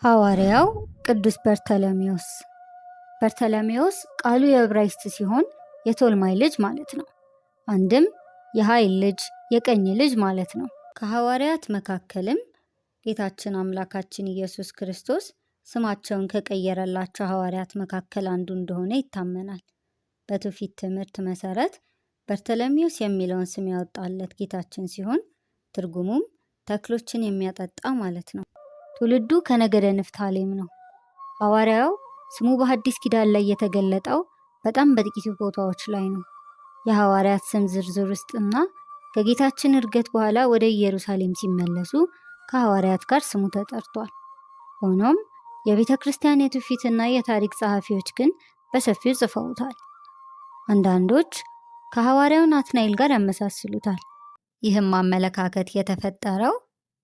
ሐዋርያው ቅዱስ በርተሎሜዎስ። በርተሎሜዎስ ቃሉ የዕብራይስጥ ሲሆን የቶልማይ ልጅ ማለት ነው። አንድም የኃይል ልጅ፣ የቀኝ ልጅ ማለት ነው። ከሐዋርያት መካከልም ጌታችን አምላካችን ኢየሱስ ክርስቶስ ስማቸውን ከቀየረላቸው ሐዋርያት መካከል አንዱ እንደሆነ ይታመናል። በትውፊት ትምህርት መሰረት በርተሎሜዎስ የሚለውን ስም ያወጣለት ጌታችን ሲሆን ትርጉሙም ተክሎችን የሚያጠጣ ማለት ነው። ትውልዱ ከነገደ ንፍታሌም ነው። ሐዋርያው ስሙ በሐዲስ ኪዳን ላይ የተገለጠው በጣም በጥቂቱ ቦታዎች ላይ ነው። የሐዋርያት ስም ዝርዝር ውስጥና ከጌታችን ዕርገት በኋላ ወደ ኢየሩሳሌም ሲመለሱ ከሐዋርያት ጋር ስሙ ተጠርቷል። ሆኖም የቤተ ክርስቲያን የትውፊትና የታሪክ ጸሐፊዎች ግን በሰፊው ጽፈውታል። አንዳንዶች ከሐዋርያው ናትናኤል ጋር ያመሳስሉታል። ይህም አመለካከት የተፈጠረው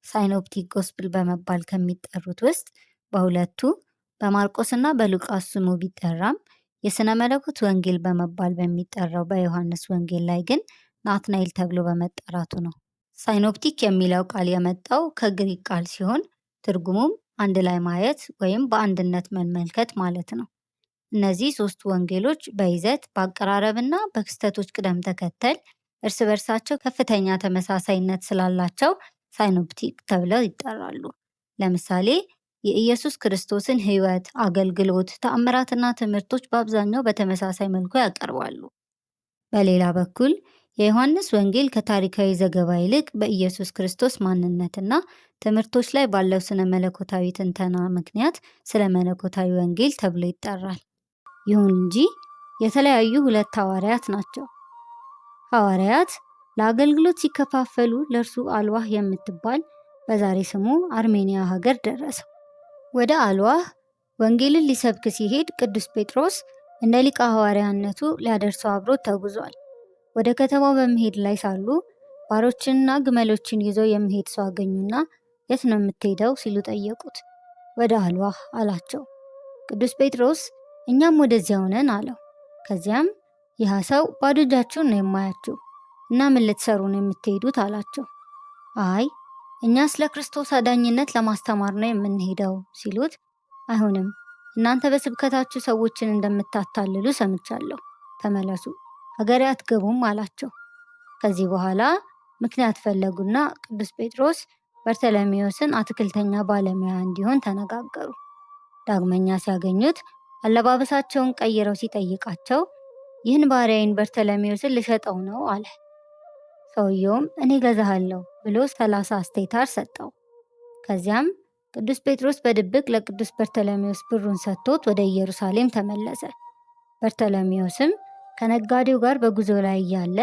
Synoptic Gospel በመባል ከሚጠሩት ውስጥ በሁለቱ በማርቆስና በሉቃስ ስሙ ቢጠራም የሥነ መለኮት ወንጌል በመባል በሚጠራው በዮሐንስ ወንጌል ላይ ግን ናትናኤል ተብሎ በመጠራቱ ነው። Synoptic የሚለው ቃል የመጣው ከግሪክ ቃል ሲሆን ትርጉሙም አንድ ላይ ማየት ወይም በአንድነት መመልከት ማለት ነው። እነዚህ ሦስቱ ወንጌሎች በይዘት፣ በአቀራረብና በክስተቶች ቅደም ተከተል እርስ በርሳቸው ከፍተኛ ተመሳሳይነት ስላላቸው Synoptic ተብለው ይጠራሉ። ለምሳሌ የኢየሱስ ክርስቶስን ሕይወት፣ አገልግሎት፣ ተአምራትና ትምህርቶች በአብዛኛው በተመሳሳይ መልኩ ያቀርባሉ። በሌላ በኩል የዮሐንስ ወንጌል ከታሪካዊ ዘገባ ይልቅ በኢየሱስ ክርስቶስ ማንነትና ትምህርቶች ላይ ባለው ስነ መለኮታዊ ትንተና ምክንያት ስነ መለኮታዊ ወንጌል ተብሎ ይጠራል። ይሁን እንጂ የተለያዩ ሁለት ሐዋርያት ናቸው። ሐዋርያት ለአገልግሎት ሲከፋፈሉ ለእርሱ አልዋህ የምትባል በዛሬ ስሙ አርሜኒያ ሀገር ደረሰው። ወደ አልዋህ ወንጌልን ሊሰብክ ሲሄድ ቅዱስ ጴጥሮስ እንደ ሊቀ ሐዋርያነቱ ሊያደርሰው አብሮት ተጉዟል። ወደ ከተማው በመሄድ ላይ ሳሉ ባሮችንና ግመሎችን ይዞ የሚሄድ ሰው አገኙና የት ነው የምትሄደው ሲሉ ጠየቁት። ወደ አልዋህ አላቸው። ቅዱስ ጴጥሮስ እኛም ወደዚያው ነን አለው። ከዚያም ይህ ሰው ባዶ እጃችሁን ነው የማያችሁ እና ምን ልትሰሩ ነው የምትሄዱት አላቸው። አይ እኛ ስለ ክርስቶስ አዳኝነት ለማስተማር ነው የምንሄደው ሲሉት፣ አይሆንም፣ እናንተ በስብከታችሁ ሰዎችን እንደምታታልሉ ሰምቻለሁ፣ ተመለሱ፣ ሀገሬ አትገቡም አላቸው። ከዚህ በኋላ ምክንያት ፈለጉና ቅዱስ ጴጥሮስ በርተሎሜዎስን አትክልተኛ ባለሙያ እንዲሆን ተነጋገሩ። ዳግመኛ ሲያገኙት አለባበሳቸውን ቀይረው ሲጠይቃቸው ይህን ባሪያዬን በርተሎሜዎስን ልሸጠው ነው አለ። ሰውየውም እኔ እገዛሃለሁ ብሎ 30 አስቴታር ሰጠው። ከዚያም ቅዱስ ጴጥሮስ በድብቅ ለቅዱስ በርተሎሜዎስ ብሩን ሰጥቶት ወደ ኢየሩሳሌም ተመለሰ። በርተሎሜዎስም ከነጋዴው ጋር በጉዞ ላይ እያለ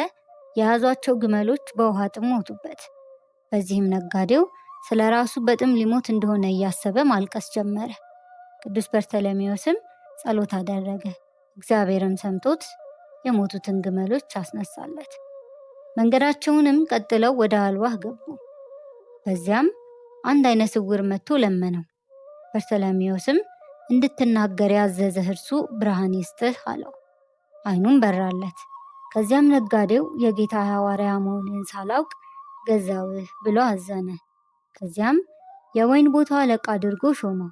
የያዟቸው ግመሎች በውሃ ጥም ሞቱበት። በዚህም ነጋዴው ስለ ራሱ በጥም ሊሞት እንደሆነ እያሰበ ማልቀስ ጀመረ። ቅዱስ በርተሎሜዎስም ጸሎት አደረገ። እግዚአብሔርም ሰምቶት የሞቱትን ግመሎች አስነሳለት። መንገዳቸውንም ቀጥለው ወደ አልዋህ ገቡ። በዚያም አንድ ዓይነ ስውር መጥቶ ለመነው። በርተሎሜዎስም እንድትናገር ያዘዘህ እርሱ ብርሃን ይስጥህ አለው። ዓይኑም በራለት። ከዚያም ነጋዴው የጌታ ሐዋርያ መሆንህን ሳላውቅ ገዛውህ ብሎ አዘነ። ከዚያም የወይን ቦታው አለቃ አድርጎ ሾመው።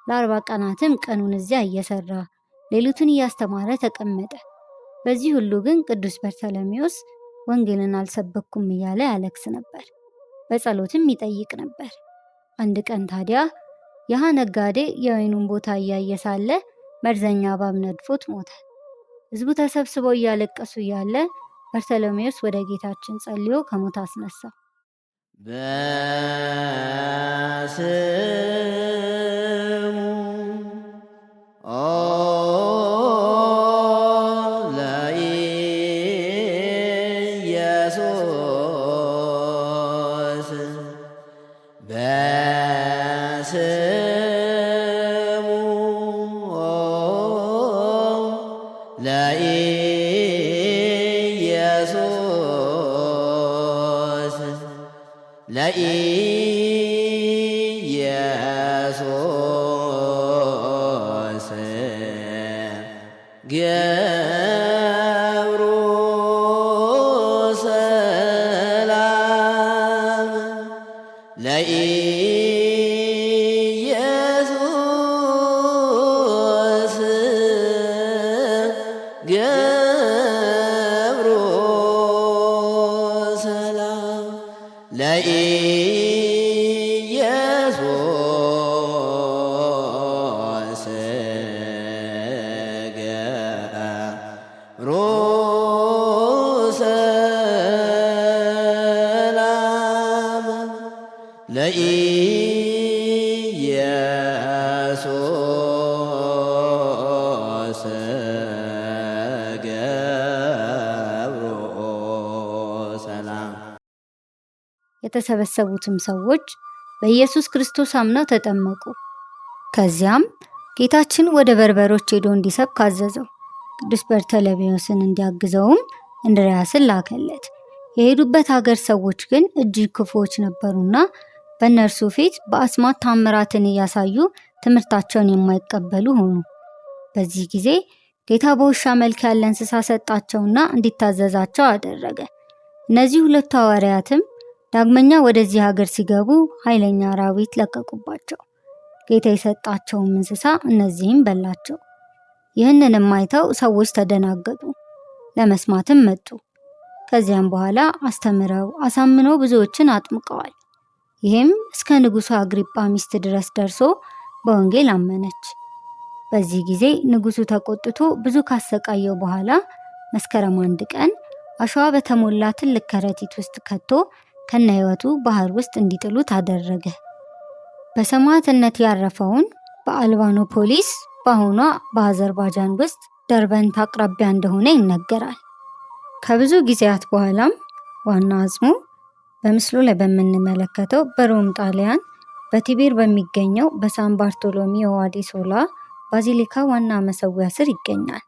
ለ40 ቀናትም ቀኑን እዚያ እየሰራ ሌሊቱን እያስተማረ ተቀመጠ። በዚህ ሁሉ ግን ቅዱስ በርተሎሜዎስ ወንጌልን አልሰበኩም እያለ ያለቅስ ነበር። በጸሎትም ይጠይቅ ነበር። አንድ ቀን ታዲያ ያህ ነጋዴ የወይኑን ቦታ እያየ ሳለ መርዘኛ እባብ ነድፎት ሞተ። ሕዝቡ ተሰብስበው እያለቀሱ እያለ በርተሎሜዎስ ወደ ጌታችን ጸልዮ ከሞት አስነሳው። በስሙ ለኢየሱስ በስሙ ለኢየሱስ ለኢየሱስ ገብሩ ሰላም ለኢየሱስ ገብሩ ሰላም ለኢየሱስ ገብሩ ሰላም። የተሰበሰቡትም ሰዎች በኢየሱስ ክርስቶስ አምነው ተጠመቁ። ከዚያም ጌታችን ወደ በርበሮች ሄዶ እንዲሰብክ አዘዘው። ቅዱስ በርተሎሜዎስን እንዲያግዘውም እንድርያስን ላከለት። የሄዱበት ሀገር ሰዎች ግን እጅግ ክፉዎች ነበሩና በእነርሱ ፊት በአስማት ታምራትን እያሳዩ ትምህርታቸውን የማይቀበሉ ሆኑ። በዚህ ጊዜ ጌታ በውሻ መልክ ያለ እንስሳ ሰጣቸውና እንዲታዘዛቸው አደረገ። እነዚህ ሁለቱ ሐዋርያትም ዳግመኛ ወደዚህ ሀገር ሲገቡ ኃይለኛ አራዊት ለቀቁባቸው። ጌታ የሰጣቸውም እንስሳ እነዚህም በላቸው። ይህንንም አይተው ሰዎች ተደናገጡ፣ ለመስማትም መጡ። ከዚያም በኋላ አስተምረው አሳምነው ብዙዎችን አጥምቀዋል። ይህም እስከ ንጉሡ አግሪጳ ሚስት ድረስ ደርሶ በወንጌል አመነች። በዚህ ጊዜ ንጉሡ ተቆጥቶ ብዙ ካሰቃየው በኋላ መስከረም 1 ቀን አሸዋ በተሞላ ትልቅ ከረጢት ውስጥ ከቶ ከነ ሕይወቱ ባህር ውስጥ እንዲጥሉት አደረገ። በሰማዕትነት ያረፈውን በአልባኖፖሊስ በአሁኗ በአዘርባጃን ውስጥ ደርበንት አቅራቢያ እንደሆነ ይነገራል። ከብዙ ጊዜያት በኋላም ዋና አጽሙ በምስሉ ላይ በምንመለከተው በሮም ጣሊያን በቲቤር በሚገኘው በሳን ባርቶሎሜዎ አዲሶላ ባዚሊካ ዋና መሰዊያ ስር ይገኛል።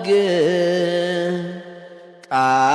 ይነግር ቃለ